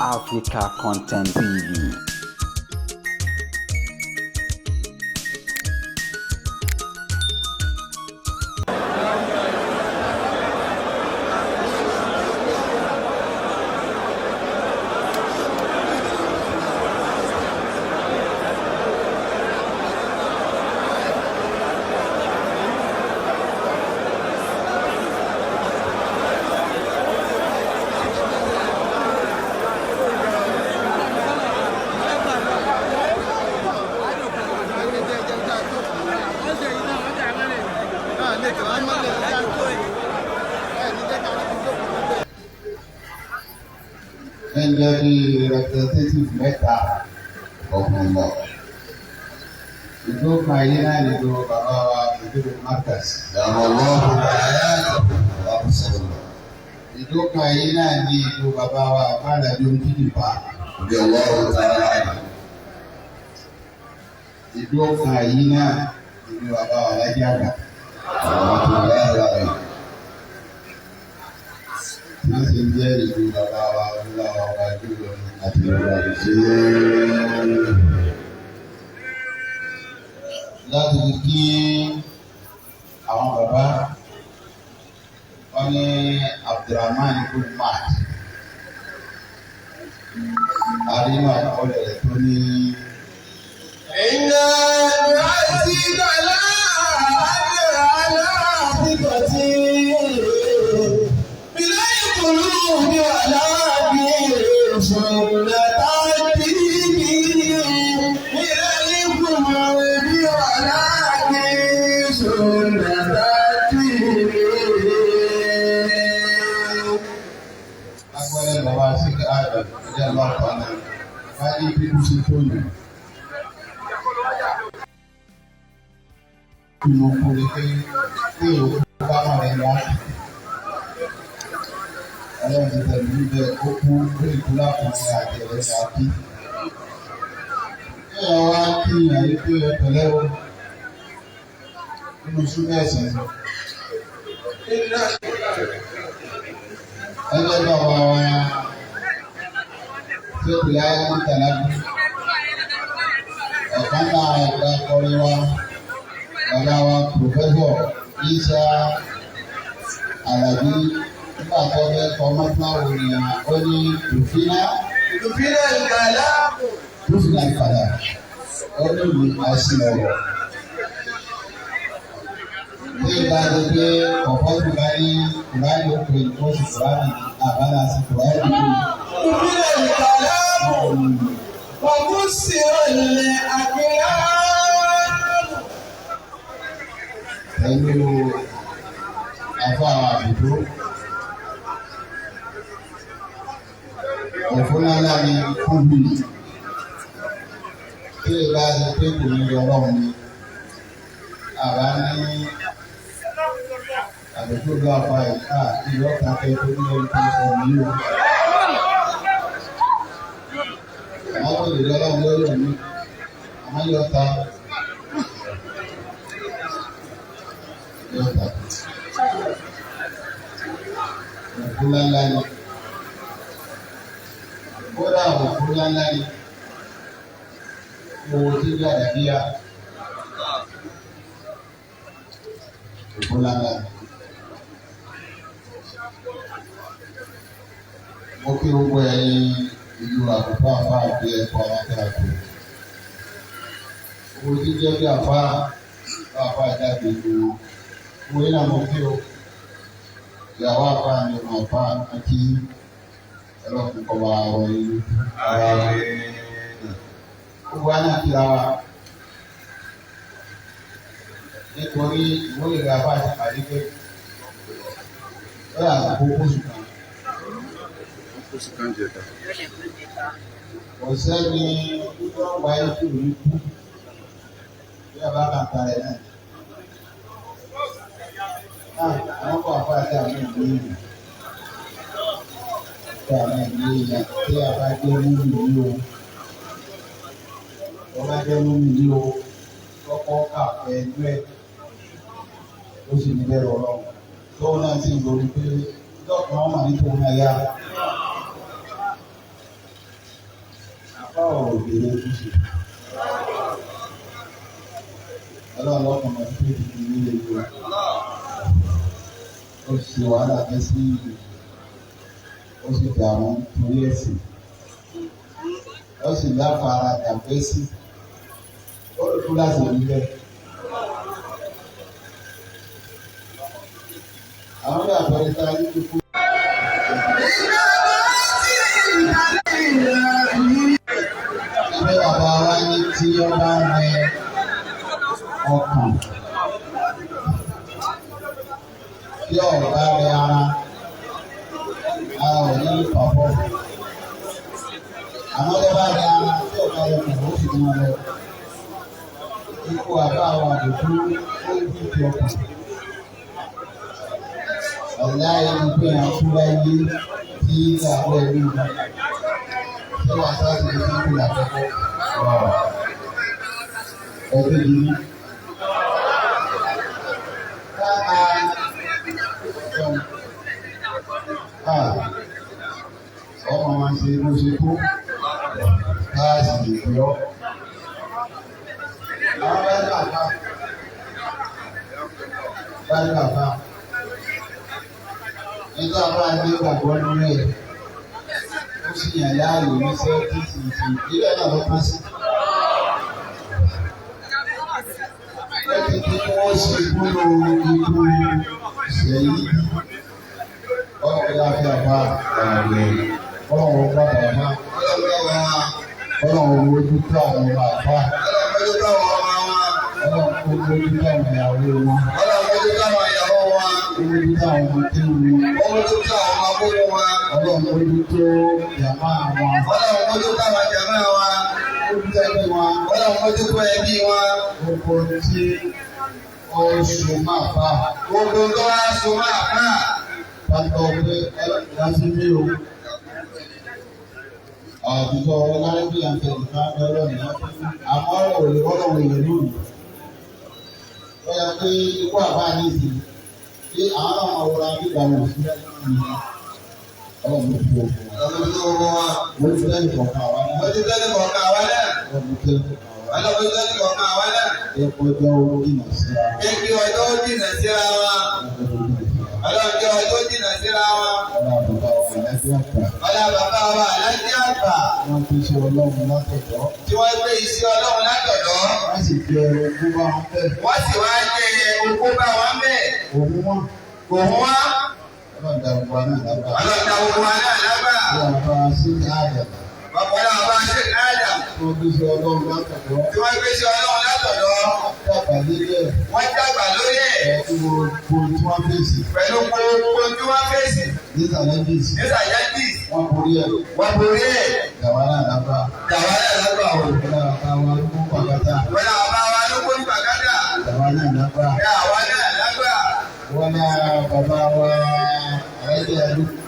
Africa Content TV. Ẹnjẹ bí representative mẹ́ta ọ̀gbọ̀ngbọ̀. Ìdókun ayé náà ní lo bàbá wa Mùdírù Markaz. Ìdókun ayé náà ní ìlú bàbá wa Àbáradé Ojídìpá. Ìdókun ayé náà ìlú bàbá wa Lájí Àgbà. Wọ́n sì ń jẹ́ ìlú bàbá wa Ọlọ́wọ́ ọba Júlọ àti bàbá Ìṣe. Láti fi kí àwọn bàbá wọn ní Abdulrahman Gulmat àrínú àkọọ́lẹ̀ rẹ̀ tó ní. Iná àti dàlá àlá àtìkọ̀tì bíláì kùlù ní aláàbí ìṣòro tàbí bíláì kùlù ní aláàbí ìṣòro tàbí. Agbọ́lẹ̀ bàbá Síkì Àdà ẹ̀jẹ̀ lọ́pàá náà wá ní bíbú sí tó yìí. Inú kúrò pé kí òkú bá mọ̀ rẹ̀ wá. Ọlọ́run ti tẹ̀lé níbẹ̀ ó kú ó sì kú lákùnrin àti ẹ̀rẹ́ ní àbí. Kí ẹ wá kí ìyàn yìí pé ẹ pẹ̀lẹ́ o. Nínú súnmọ́ ẹ̀sìn. Ẹgbẹ́ bàbá wa ṣé kìlá ẹ̀ ń tẹ̀lé bí. Ọ̀kan náà ẹ̀ka kọrin wa bàbá wa pòfẹ́sọ̀ Isa Àlàbí nígbà tó fẹ́ kọ́ mọ́tíláwò ni ó ní tòfínà Ìpínlẹ̀ Ìgbàlá. tòfínà ìpadà ó ní ìlú àìsàn ọ̀rọ̀. Bí ìgbà tó pé ọ̀pọ̀ tó bá ní Kùránì ó pè ní oṣù Kùránì àbálà sí Kùránì ó Ìpínlẹ̀ Ìgbàlá. Wàkúsí ọ̀lẹ̀ àgbẹ̀rẹ̀. Pẹ̀lú àfọ àbùdó. Òfúnnáńlá ni fún mi. Tí ìbá ṣe pé kò ní lọ ọlọ́run ni, àbá ní àbùkù lọ àfa ìka ìlú ọ̀tá kẹ́ tó ní ẹni tó sọ mí o. Àwọn kò lè lọ ọlọ́run lórí mi, àmọ́ yóò ta. Yóò ta. Òkú ńláńlá ni. Kódà òkú ńláńlá ni. Owó tí ń jáde bíyà. Òkú ńláńlá ni. Mo kí gbogbo ẹ̀yin ìlú àkókò àfa àti ẹ̀kọ́ alákẹ́rẹ́kọ̀. Owó tí ń jẹ́ bí àfa àfa jáde ìlú wọn. Mo yín náà mo kí o. Ìyàwó àfa ni ọmọ àfa àti ẹlọ́kùn kọ́ bá wọ ìlú. Gbogbo wa náà kíra wa. Nítorí ìwúlò rẹ̀ àfa àti pàdé pé ó yà kó kóṣù kan. Kò sẹ́ni tó wáyé tó ní kú bí a bá kàn ta rẹ̀ náà. Àwọn kò àfa àti àwọn ìlú yìí. Tí àwọn ìlú yìí tí a bá jẹ́ múmi ní o. Wọ́n bá jẹ́ múmi ní o. Kọ́kọ́ kà pẹ̀lú ẹ̀. Ó sì ní bẹ́ẹ̀ rọrùn. Tóun náà sì ń lórí pé dọ́kun wọn mà ní tóun náà yá. Àpá ọ̀rọ̀ òbèrè ojúṣe. Ọlọ́run lọ́kàn máa tó ìdí nílé ìlú wa. Ó ṣe wàhálà fẹ́ sí ìlú. Ó sì dààmú torí ẹ̀sìn. Ó sì láfara dàgbé sí. Ó kú láti rí bẹ́ẹ̀. Àwọn bí àpẹẹrẹ tá a ní kíkú. Ṣé bàbá wa ní tí ó bá rẹ ọkàn? Tí ò bá rẹ ara, ara ò ní pàpọ̀. Àmọ́ tó bá rẹ ara, tí ò bá rẹ ọkàn, ó sì máa lọ. Ikú àbá àwọn àdùkú ó ń bí ti ọkàn. Ọ̀la ẹni pé à ń kú láyé tí àwọn ẹ̀rí mi. Ṣé wàá sáà sì ní kíkú làkọ́kọ́? Ẹgbẹ́ yìí. Ọmọ máa ń ṣe bó ṣe tó káàsì lè fi ọ́. Àwọn bá ní bàbá. Bá ní bàbá. Nígbà bá ní gbàgbọ́ nínú ẹ̀, ó sì yàn láàyò níṣẹ́ tí sì ń ṣe ìdílé náà ló pín sí. Ó ti di kí wọ́n ṣe gbúrò ikú ṣẹ̀yí ọlọ́run láti àbá ọlọ́run bá bàbá ọlọ́run ojú tó àwọn ọmọ àbá ọlọ́run ojú tó àwọn ìyàwó wọn ojú tó àwọn ọmọ tí wọn ọlọ́run ojú tó jàmá wọn ojú tó ẹbí wọn gbogbo tí oṣù máa fà. Gbogbo tó wá so máa fà. Pátá pé láti bí o. Àdùkọ ọlọ́run àti ẹ̀ka ọlọ́run àmọ́ ọ̀rọ̀ òye ọlọ́run èèyàn lónìí. Ó yẹ pé ikú àbá ní ìsìn tí àwọn ọmọ òwúrọ̀ bí ìgbà wọn sí ọlọ́run ló fi òkú wọn. Ọlọ́run tó wọ́n wa. Mo ti tẹ́lẹ̀ kọ̀ọ̀kan àwa náà. Mo ti tẹ́lẹ̀ kọ̀ọ̀kan àwa náà. Ọlọ́run tẹ́lẹ̀ kọ̀ọ̀kan àwa náà. Ọlọ́run tẹ́lẹ̀ kọ̀ọ̀kan àwa náà. Epo jẹ́ owó jìnnà síra. Kéèké ọjọ́ ó jìnà síra wa. Ọlọ́run jẹ́ ọjọ́ jìnà síra wa. Ọlá bàbá wa aláàjì àgbà. Ọlá bàbá wa aláàjì àgbà. Wọ́n fi iṣẹ́ Ọlọ́run látọ̀dọ̀. Tí wọ́n gbé iṣẹ́ Ọlọ́run látọ̀dọ̀. Wọ́n sì jẹ ogún bá wọn bẹ́ẹ̀. Wọ́n sì wá jẹ ogún bá wọn bẹ́ẹ̀. Òun wọ́n. Òun wá. Ọlọ́run dá gbogbo wa náà lábà. Ọlọ́run dá gbogbo wa náà lábà. Ọlá bàbá wa sí àdà. Bàbá wa sí àdà. Tí wọ́n gbé iṣẹ́ Ọlọ́run látọ̀dọ̀. Tí wọ́n gbé iṣẹ́ Ọlọ́run látọ̀dọ̀. Dàgbà lórí ẹ̀. Wọ́n dàgbà lórí ẹ̀. Pẹ̀lú gbogbo tí wọ́n fèsì. Pẹ̀lú gbogbo tí wọ́n fèsì. Ní challenges. Ní challenges. Wọ́n borí ẹ̀. Wọ́n borí ẹ̀. Dàwa náà lábà. Dàwa náà lábà o. Ọlá bàbá wa ló kó pàkátà. Ọlá bàbá wa ló kó pàkátà. Dàwa náà lábà. Dàwa náà lábà. Wọ́n náà bàbá wa ẹ̀ẹ́dẹ̀ àdúgbò.